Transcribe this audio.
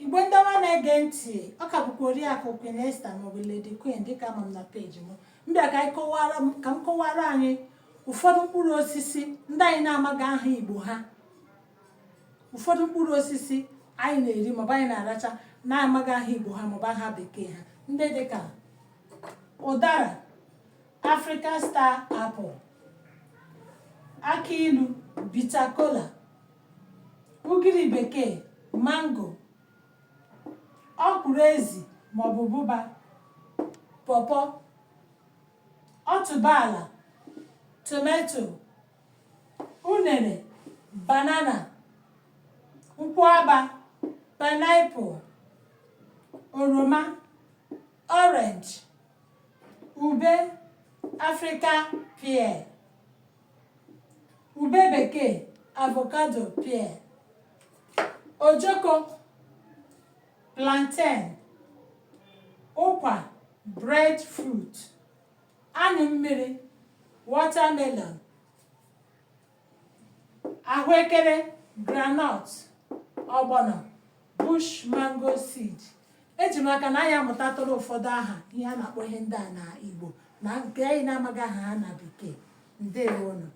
Igbo ndị ọma na-ege ntị, ọ ka bụkwa Oriakụ Queen Esther maọbụ Lady Queen dịka ama m na peji m. M bịa ka anyị kọwara m ka m kọwara anyị ụfọdụ mkpụrụ osisi ndị anyị na-amaghị aha Igbo ha, ụfọdụ mkpụrụ osisi anyị na-eri maọbụ anyị na-aracha na-amaghị aha Igbo ha maọbụ aha Bekee ha, ndị dịka ụdara, Africa star apple, akị ilu, bitter kola, ugiri bekee, mango, ọkwụrụ ezi maọbụ bụba, pawpaw, otuboala, tomato, unere, banana, nkwụaba, pineapple, oroma, orange, ube, Africa pear, ube bekee, avocado pear, ojoko, plantain, ụkwa, breadfruit, anyụ mmiri, watermelon, ahụekere, groundnut, ọgbọnọ, bush mango seed. Eji m aka na anyị amụtatụrụ ụfọdụ aha ihe a na-akpọ ihe ndị a na Igbo na nke anyị na-amaghị aha ha na Bekee. Ndewonụ.